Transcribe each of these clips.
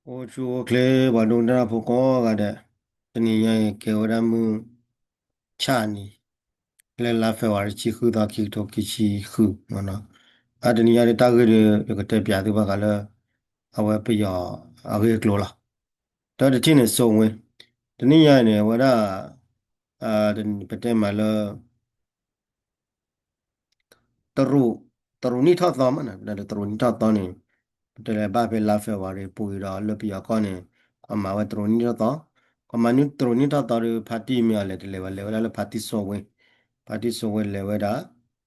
အိၣ်ဆူၣ်အိၣ်ချ့ ပှၤဒိကနၣ်တၢ်ဖိကိးဂၤဒဲး, တနံၤညါအံၤ ကဲဝဲဒၣ်မုၢ်ဆၣ်နံၤ လၢလါ February တဆံဃုသီခံကထိခံဆံဃုမ့ၢ်နီၤ. အတနံၤညါဒ်တၢ်ဂ့ၢ်ဒီး ယကတဲပၠးသုဘၣ်ဃးလၢ အဝဲပယီၤအဂ့ၢ်အကျိၤလီၤ. တၢ်တထံၣ်န့ၣ် စိဝ့, တနံၤညါအံၤန့ၣ် အဝဲဒၣ် ပတဲမးလၢ တရူး, တရူးနံၣ်ထီၣ်သီမးနီၤ, တရူးနံၣ်ထီၣ်သီန့ၣ် ပတဲလၢဘၣ်ဖဲလါ February ပူၤအံၤဒီး လၢပယီၤကီၢ်န့ၣ် ပှၤမၤဝဲတရူးနံၣ်ထီၣ်သီ, ပှၤမၤနုၤတရူးနံၣ်ထီၣ်သီဒီး ဖါတံၢ်မ့ၢ်အီၤလဲၣ်တလဲၤဘၣ် လဲၤဝဲဒၣ်လၢဖါတံၢ်စိဝ့, ဖါတံၢ်စိဝ့လဲၤဝဲဒၣ်,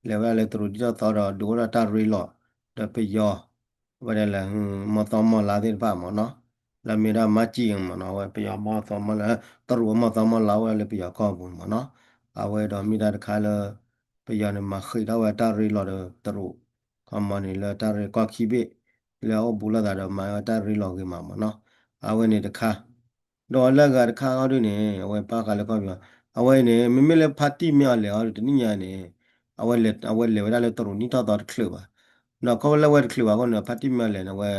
လဲၤဝဲဒၣ်လၢတရူးနံၣ်ထီၣ်သီဒီး ဒုးအိၣ်ထီၣ်တၢ်ရ့လိာ် ဒီးပယီၤ ဝဲဒၣ်လၢ မီၢ်သီမီၢ်လါသ့ၣ်တဖၣ်မ့ၢ်နီၤ, လၢမ့ၢ်ဒၣ်မၤကံမ့ၢ်နီၤ, အဝဲပယီၤမီၢ်သီမီၢ်လါ, တရူးအမီၢ်သီမီၢ်လါအိၣ်ဝဲဒၣ်လၢပယီၤကီၢ်ပူၤမ့ၢ်နီၤ, အဝဲဒီးမ့ၢ်တၢ်တခါလၢ ပယီၤန့ၣ် မၤဃံးထီၣ်ဝဲတၢ်ရ့လိာ်ဒီးတရူး, ခီမီန့ၣ် လၢတၢ်ရ့ကီၢ်ခံဘ့ၣ် လၢအအိၣ်ဘူးလိာ်သးဒီးမၤဝဲတၢ်ရ့လိာ်ဂ့ၤမးမ့ၢ်နီၤ, အဝဲန့ၣ်တခါ ဒီးလၢအဂၤတခါအီၤဒ်န့ၣ် အဝဲဘၣ်ဃးလၢကီၢ်ပယီၤ, အဝဲအံၤန့ၣ် မ့မ့ၢ်လၢဖါတံၢ်မ့ၢ်အီၤလဲၤအီၤဒ်တနံၣ်ညါန့ၣ် အဝဲလဲၤဝဲဒၣ်လၢတရူးနံၣ်ထီၣ်သီတချုးဘၣ်, ဒီးခီဖျိလၢအဝဲတချုးဘၣ်အဃိန့ၣ် ဖါတံၢ်မ့ၢ်အီၤလဲၤန့ၣ် အဝဲ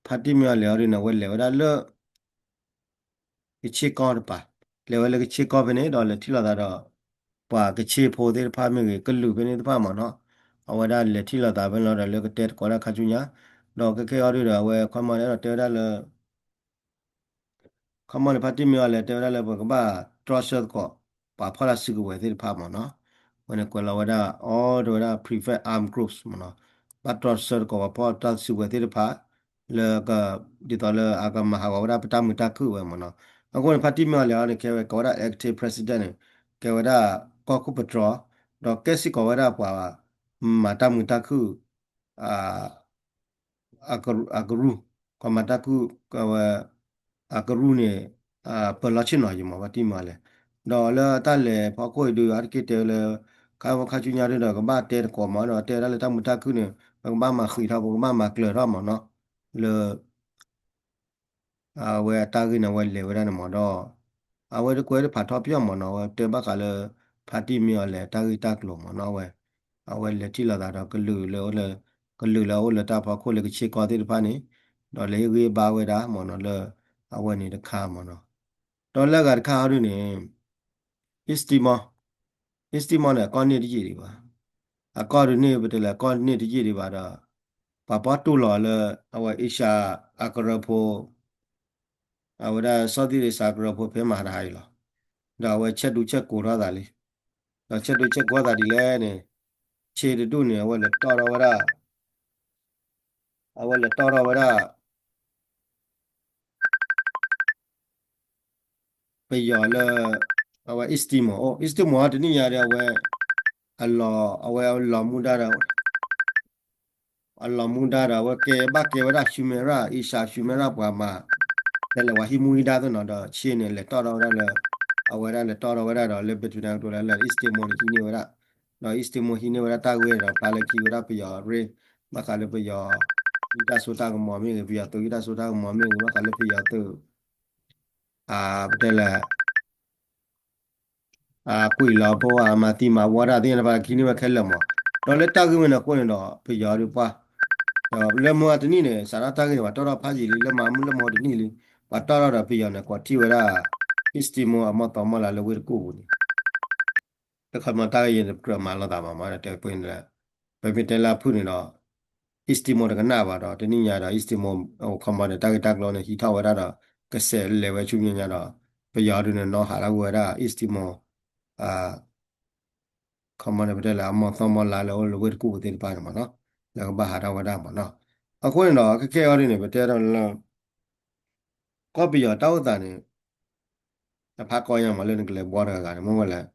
ဖါတံၢ်မ့ၢ်အီၤလဲၤအီၤဒ်န့ၣ် အဝဲလဲၤဝဲဒၣ်လၢ ကဆ့ကီၢ်တပၤ, လဲၤဝဲလၢကဆ့ကီၢ်ဖဲန့ၣ် ဒီးလဲၤထံၣ်လိာ်သးဒီး ပှၤကဆ့ဖိသ့ၣ်တဖၣ်မ့ၢ်ဂ့ၤ ကလုာ်ဖဲန့ၣ်တဖၣ်မ့ၢ်နီၤ, အဝဲဒၣ်လဲၤထံၣ်လိာ်သးဖဲန့ၣ်လီၤဒီး လၢကတဲသကိးတၢ်ခါဆူညါ, ဒီးခဲကဲအီၤဒ်ဒီး အဝဲခီမီန့ၣ် အဲၣ်ဒိးတဲဝဲဒၣ်လၢ ခီမီန့ၣ် ဖါတံၢ်မ့ၢ်အီၤလဲၤတဲဝဲဒၣ်လၢ ပကဘၣ်တြီဆၢသကိး ပှၤဖီၣ်တၢ်စုကဝဲၤသ့ၣ်တဖၣ်မ့ၢ်နီၤ, အဝဲန့ၣ်ကွဲးလီၤဝဲဒၣ် all the ဝဲဒၣ် prevent armed groups မ့ၢ်နီၤ, ဘၣ်တြီဆၢသကိးပှၤဖီၣ်တၢ်စုကဝဲၤသ့ၣ်တဖၣ် လၢ ဒ်သိးလၢအကမၤဟးဂီၤဝဲဒၣ်ပတၢ်မုာ်တၢ်ခုၣ်ဝဲမ့ၢ်နီၤ, အဃိန့ၣ် ဖါတံၢ်မ့ၢ်အီၤလဲၤအီၤန့ၣ် ကဲဝဲကိးဝဲဒၣ် acting president န့ၣ် ကဲဝဲဒၣ်ကီၢ်ခိၣ်ပတြီ, ဒီးကဲစ့ၢ်ကီးဝဲဒၣ်ပှၤ မၤတၢ်မုာ်တၢ်ခုၣ် အကရူၢ်, ကီမၤတၢ်ခုၣ် ဝဲ အကရူၢ်န့ၣ် ပၢၤလီၤဆ့ၣ်နီၤယံၤမး ဖါတံၢ်မ့ၢ်အီၤလဲၤ, ဒီးလၢတၢ်လဲၤဖီခိၣ်အံၤဒုး အါတက့ၢ်တဲဝဲလၢ ခါခါဆူညါဒုးဒီး ကဘၣ်တဲသကိးမးဒီး တဲဝဲဒၣ်လၢတၢ်မုာ်တၢ်ခုၣ်န့ၣ် ပကဘၣ်မၤဃံးထီၣ် ပကဘၣ်မၤကျၢၤထီၣ်မးနီၤ, လၢ အဝဲအတၢ်ဂ့ၢ်န့ၣ် အဝဲလဲၤဝဲဒၣ်န့ၣ်မးဒီး အဝဲတကွဲးတဖးထီပယီၢ်မးနီၤ, အဝဲတဲဘၣ်ဃးလၢ ဖါတံၢ်မ့ၢ်အီၤလဲၤတၢ်ဂ့ၢ်တၢ်ကျိၤမးနီၤ, အဝဲ အဝဲလဲၤထံၣ်လိာ်သးဒီးကလုာ်လၢ ကလုာ်လၢအအိၣ်လၢတၢ်ဖီခိၣ်လၢကဆ့ကီၢ်သ့ၣ်တဖၣ်န့ၣ်, ဒီးလဲၤဟ့ၣ်ဂံၢ်ဘါဝဲဒၣ်မးနီၤလၢ အဝဲန့ၣ်တခါမးနီၤ, ဒီးလၢအဂၤတခါအီၤဒုးန့ၣ် East Timor, East Timor န့ၣ် အကီၢ်န့ၢ်တယံာ်ဒံးဘၣ်, အကီၢ်ဒုးန့ၣ် ပတဲလၢအကီၢ်န့ၢ်တယံာ်ဒံးဘၣ်ဒီး ပှၤပီၣ်တူၢ်လီၤလၢ အဝဲအ့ၡၢၣ်အကရၢဖိ အဝဲဒၣ် Southeast Asia ကရၢဖိဖဲမၤတဟါအံၤလီၤ, ဒီးအဝဲဆဲးဒူဆဲးကိးထီၣ်သးလံ, ဒီးဆဲးဒူဆဲးကိးထီၣ်သးဒ်လဲၣ်န့ၣ်, ဆ့တဒူၣ်န့ၣ် အဝဲလဲၤတီၣ်ထီၣ်ဝဲဒၣ်, အဝဲလဲၤတီၣ်ထီၣ်ဝဲဒၣ် ပယီၤလၢ အဝဲ East Timor, East Timor တနံၣ်ညါဒီး အဝဲ အလီၤ အဝဲအလီၤမူဒါဒီး အလီၤမူဒါဒီး အဝဲကဲဘၣ်ကဲဝဲဒၣ် Sumera, အ့ၡၢၣ် Sumera ပှၤမၤ ဖဲလဲၣ်ပှၤဟံးမူဟံးဒါသ့ၣ်နီၤဒီး ဆ့န့ၣ် လဲၤတီၣ်ထီၣ်ဝဲဒၣ်လၢ အဝဲဒၣ်လဲၤတီၣ်ထီၣ်ဝဲဒၣ်ဒီး လၢ ဘဲတြံၤ နကတိၤလၢ East Timor န့ၣ် ဟံးန့ၢ်ဝဲဒၣ်, ဒီး East Timor ဟံးန့ၢ်ဝဲဒၣ်တၢ်ဂ့ၢ်ဒီး ဖျါလၢခံဝဲဒၣ်ပယီၤရ့ ဘၣ်ဃးလၢပယီၤ ဟံးတၢ်စိတၢ်ကမီၤမ့ၢ်ဂ့ၤ ပယီၤသုးဟံးတၢ်စိတၢ်ကမီၤမ့ၢ်ဂ့ၤ ဘၣ်ဃးလၢပယီၤသုး ပတဲလဲၣ် အကွံာ်လီၤဖိ အမၤသံမၤဝီတၢ်သ့ၣ်တဖၣ် ဟံးန့ၢ်ဝဲခဲလၢာ်မး, ဒီးလၢတၢ်ဂ့ၢ်ဝဲန့ၣ်အဃိန့ၣ်ဒီး ပယီၤဒုးပှၢ် ဒီးလၢမဟါတနံၣ်န့ၣ် စးထီၣ်တၢ်ဂ့ၢ်န့ၣ် ပှၤတီၣ်ထီၣ်ဖးယံာ်လံ လၢမဟါမုၢ်လၢမဟါတနံၣ်လံ, ပှၤတီၣ်ထီၣ်ဒီးပယီၤန့ၣ် ကွီးထံၣ်ဝဲဒၣ် East Timor အမီၢ်သီမီၢ်လါလၢဝ့ၢ်တကူၣ်ပူၤန့ၣ် တခီမီတၢ်ဂ့ၢ်ယဲန့ၣ် ကြၢးမၤလိာ်သးမးမး တဲပှဲၤန့ၣ်လၢ ပမ့ၢ်တဲလၢအဖုၣ်န့ၣ်ဒီး East Timor တကနၣ်ဘၣ်ဒီး တနံၣ်ညါဒီး East Timor ခီမီန့ၣ် တၢ်ဂ့ၢ်တၢ်ကျိၤန့ၣ် ဟံးထီၣ်ဝဲဒၣ်ဒီး ကစဲးလဲၤဝဲဆူမဲာ်ညါဒီး ပယီၤဒုးန့ၣ် နီၢ်ဟးထီၣ်ကွံာ်ဝဲဒၣ် East Timor ခီမီန့ၣ် ပတဲလၢအမီၢ်သီမီၢ်လါ လၢအိၣ်လၢဝ့ၢ်တကူၣ်ပူၤသ့ၣ်တဖၣ်န့ၣ်မးနီၤ လၢကဘၣ်ဟးထီၣ်ဝဲဒၣ်မးနီၤ. အဃိန့ၣ်ဒီး ခဲခဲအံၤဒ်န့ၣ် ပတဲဒီးလၢ ကီၢ်ပယီၤတၢ်အိၣ်သးန့ၣ် တဖးကီညါမးလၢနကလဲၤဘှီတဂၤဂၤန့ၣ် မ့ၢ်ဝဲလဲၣ်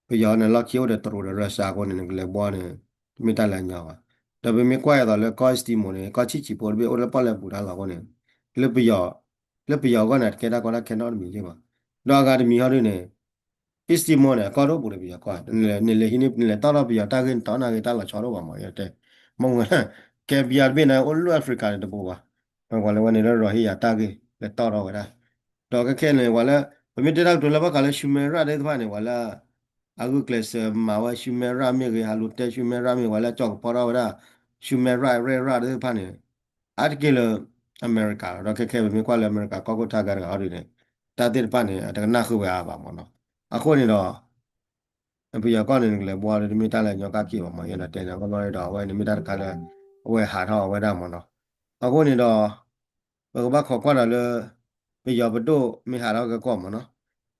ပယီၤန့ၣ် လီၢ်ခံအိၣ်ဒီးတရူးဒီး Russia အဃိန့ၣ် နကလဲၤဘှီန့ၣ် တမ့ၢ်တၢ်လၢအညီဘၣ်. ဒီးပမ့ၢ်ကွၢ်အသိးလၢကီၢ် East Timor န့ၣ် ကီၢ်ဆံၣ်ဆံၣ်ဖိတဘ့ၣ်အိၣ်လၢပီၣ်လဲၣ်ပူၤတၢ်လီၢ်အဃိန့ၣ် လၢပယီၤ လၢပယီၤအဂီၢ်န့ၣ် တကဲတၢ်ကီတၢ်ခဲနီတမံၤယ့ၢ်ဘၣ်. ဒီးအဂၤတမံၤဟီဒ်န့ၣ် East Timor န့ၣ် အကီၢ်တအိၣ်ဘူးဒီးပယီၤကီၢ် နလဲၤဟံးန့ၢ် နလဲၤတီၣ်ထီၣ်ပယီၤတၢ်ဂ့ၢ် နတီၣ်နၢ်ဂ့ၢ် တၢ်လီၤဆီတအိၣ်ဘၣ်မး ယတဲ မ့ၢ်ဝဲ ကဲဘံယါတဘ့ၣ်န့ၣ် အိၣ်လၢ Africa န့ၣ်တဘူးဘၣ်. ပှၤလၢဝဲန့ၣ်လၢ Rohingya တၢ်ဂ့ၢ် လဲၤတီၣ်ထီၣ်ဝဲဒၣ် ဒီးခဲခဲန့ၣ် ပှၤလၢ ပမ့ၢ်တဲတၢ်ကတိၤလၢဘၣ်ဃးလၢ Sumera သ့ၣ်တဖၣ်န့ၣ် ပှၤလၢ အဂုာ်ကျဲးစၢးမၤဝဲ Sumera မ့ၢ်ဂ့ၤ ဟးလူၤတဲ Sumera မ့ၢ်ဂ့ၤ ပှၤလၢကၠီၣ်ကဖီထီၣ်ဝဲဒၣ် Sumera ရဲၣ်ရၣ်သ့ၣ်တဖၣ်န့ၣ် အါတက့ၢ်လၢ အမဲရကၤလီၤ. ဒီးခဲခဲပမ့ၢ်ကွၢ်လၢအမဲရကၤကီၢ်ခိၣ်ထါဂၤတဂၤအီၤဒ်န့ၣ် တၢ်သ့ၣ်တဖၣ်န့ၣ် အတကနၣ်ဃုာ်ဝဲအါဘၣ်မ့ၢ်နီၤ. အဃိန့ၣ်ဒီး ပယီၤကီၢ်န့ၣ် နကလဲၤဘှီဒီး တမ့ၢ်တၢ်လၢညီကၢ်က့ၢ်ဘၣ်မ့ၢ် ယအဲၣ်ဒိးတဲန့ၣ် အဃိဒီး အဝဲန့ၣ်မ့ၢ်တၢ်တခါလၢ အဝဲဟးထီၣ်အဝဲဒၣ်မ့ၢ်နီၤ. အဃိန့ၣ်ဒီး ပကဘၣ်ခိးကွၢ်ဒီးလၢ ပယီၤပဒိၣ်မ့ၢ်ဟးထီၣ်က့ၤကီၢ်မ့ၢ်နီၤ,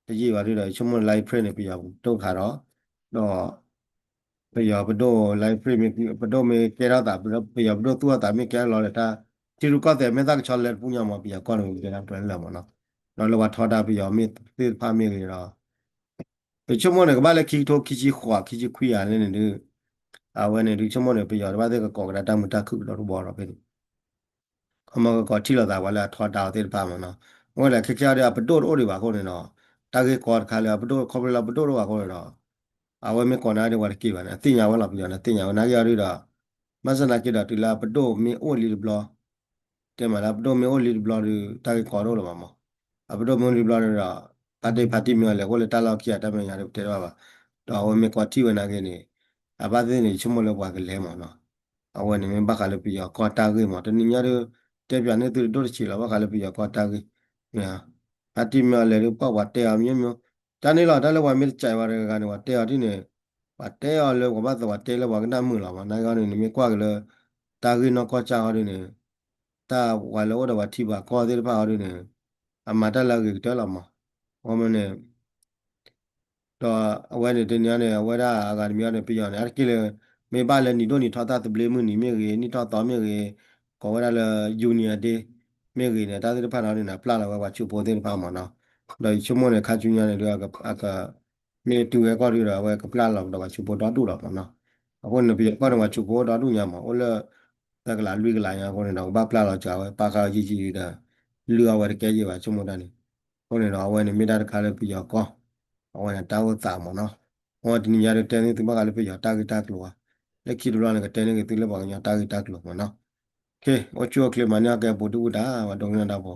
တယံာ်ဘၣ်ဒုဒီး ယဆိကမိၣ်လါအ့ဖြ့ၣ်န့ၣ် ပယီၤပဒိၣ်ဟးထီၣ်, ဒီး ပယီၤပဒိၣ်လါအ့ဖြ့ၣ် ပဒိၣ်မ့ၢ်ကဲထီၣ်သး ပယီၤပဒိၣ်သူၣ်ထီၣ်သးမ့ၢ်ကဲထီၣ်လီၤဒီး တၢ်ထံရူၢ်ကီၢ်သဲးမ့ၢ်သၣ်ကဆီလဲတပူၤညါမ့ၢ် ပယီၤကီၢ်န့ၣ် ကဲထီၣ်ပှဲၤလၢာ်မ့ၢ်နီၤ. ဒီးလၢပှၤထီဒါပယီၤမ့ၢ်သ့ၣ်တဖၣ်မ့ၢ်ဂ့ၤဒီး ပဆိကမိၣ်န့ၣ် ကဘၣ်လၢခံကထိခံဆံဃိး ခံဆံခွံယၤန့ၣ်ဒုး အဝဲန့ၣ်ဒုးဆိကမိၣ်န့ၣ် ပယီၤတဘၣ်သ့ၣ်ကကိးကဒါတၢ်မုာ်တၢ်ခုၣ်ကဒီးတဘျီဒီးဖဲန့ၣ် ခီမီကကိးထံၣ်လိာ်သးပှၤလၢအထီဒါအီၤသ့ၣ်တဖၣ်မ့ၢ်နီၤ. အဝဲဒၣ်ခဲခဲအံၤဒီး အပဒိၣ်တအိၣ်ဒံးဘၣ်အဃိန့ၣ်ဒီး တၢ်ဂ့ၢ်ကီတခါလၢအပဒိၣ် ခီဖျိလၢအပဒိၣ်တအိၣ်ဘၣ်အဃိန့ၣ်ဒီး အဝဲမ့ၢ်ကိးနၤဒ်ပှၤတက့ၢ်ဘၣ်န့ၣ် အသ့ၣ်ညါဝဲလီၤ ပယီၤန့ၣ် သ့ၣ်ညါဝဲနာ်က့အီၤဒုဒီး ဘၣ်ဆၣ်သနာ်က့ဒီး တုၤလၢအပဒိၣ်မ့ၢ်အိၣ်လံတဘျီ တဲမးလၢအပဒိၣ်မ့ၢ်အိၣ်လံတဘျီဒီး တၢ်ဂ့ၢ်ကီတအိၣ်လၢၤဘၣ်မး. အပဒိၣ်မ့ၢ်အိၣ်လံတဘျီဒီး ဖါတံၢ်ဖါတံၢ်မ့ၢ်အီၤလဲၤအိၣ်လၢတၢ်လီၢ်ခံဂၤတၢ်မဲာ်ညါဒီးပတဲတဘၣ်ဘၣ်. ဒီးအဝဲမ့ၢ်ကီထံၣ်ဝဲနာ်က့န့ၣ် အဘၣ်သ့ၣ်န့ၣ် ယဆိကမိၣ်လၢပှၤကလဲၤမးနီၤ. အဝဲန့ၣ်မ့ၢ်ဘၣ်ဃးလၢပယီၤကီၢ်တၢ်ဂ့ၢ်မး တနံၤညါဒီး တဲပၠးန့ၢ်သုတဒိၣ်တဆံးလီၤ ဘၣ်ဃးလၢပယီၤကီၢ်တၢ်ဂ့ၢ်. ဖါတံၢ်မ့ၢ်အီၤလဲၤဒီး ပှၤပှၤတဲအီၤမျိုးမျိုး တၢ်န့ၣ်လီၤ တၢ်လၢပှၤမ့ၢ်တကးဝဲတဂၤဂၤန့ၣ် ပှၤတဲအီၤဒ်န့ၣ် ပှၤတဲအီၤလၢပှၤဘၣ်သးပှၤတဲလၢပှၤကနၣ်မုာ်လီၤမး. နာ်က့အီၤန့ၣ် နမ့ၢ်ကွၢ်က့ၤလၢ တၢ်ဂ့ၢ်နီၢ်ကီၢ်စၢ်အီၤဒ်န့ၣ် တၢ်ပှၤလၢအိၣ်ဒီးပှၤထံပှၤကီၢ်သ့ၣ်တဖၣ်အီၤဒ်န့ၣ် အမၤတၢ်လၢအဂ့ၤကတၢၢ်လီၤမး. အဃိန့ၣ် ဒီးအဝဲန့ၣ်တနံၤအံၤန့ၣ် အဝဲဒၣ်အဂၤတမံၤအီၤန့ၣ် ပယီၤန့ၣ် အါတက့ၢ်လၢ မ့ၢ်ဘၣ်လၢနံၣ်ဒိၣ်နံၣ်ထီၣ်တၢ်သဘျ့မုၢ်နံၤမ့ၢ်ဂ့ၤ နံၣ်ထီၣ်သီမ့ၢ်ဂ့ၤ ကိးဝဲဒၣ်လၢ Union Day မ့ၢ်ဂ့ၤန့ၣ် တၢ်သ့ၣ်တဖၣ်န့ၣ် အပျၢ်လီၤဝဲပှၤဆူးဖိသ့ၣ်တဖၣ်မးနီၤ. ဒီးယဆိကမိၣ်န့ၣ် ခါဆူညါန့ၣ်ဒီး အက မ့ၢ်တုၤဝဲကီၢ်ဒုဒီး အဝဲကပျၢ်လီၤကဒီးပှၤဆူးဖိဒီဒူၣ်လီၤမးနီၤ. အဃိန့ၣ် ပယီၤကီၢ်န့ၣ် ပှၤဆူးဖိဒီဒူၣ်ညါမး အိၣ်လၢ သၢကလးလွံၢ်ကလးညါအဃိန့ၣ်ဒီး ကဘၣ်ပျၢ်လီၤစှၤဝဲ ပာ်ဃာ်အီၤယံာ်ယံာ်ဒီး လုၢ်အီၣ်ဝဲတကဲယံာ်ဘၣ် ဆိကမိၣ်တၢ်န့ၣ်. အဃိန့ၣ်ဒီး အဝဲန့ၣ်မ့ၢ်တၢ်တခါလၢပယီၤကီၢ် အဝဲန့ၣ်တၢ်အိၣ်သးမးနီၤ. အဝဲတနံၤညါဒီးတဲန့ၢ်သုဘၣ်ဃးလၢပယီၤတၢ်ဂ့ၢ်တၢ်ကျိၤဧါ, လၢခံတဘျီန့ၣ် ကတဲန့ၢ်က့ၤသုလၢပှၤကညီတၢ်ဂ့ၢ်တၢ်ကျိၤမးနီၤ. အိၣ်ဆူၣ်အိၣ်ချ့မၤန့ၢ်အီၣ်ကဲပူၤဒုၣ်ပူၤဒါ ပှၤဒိကနၣ်တၢ်ဖိ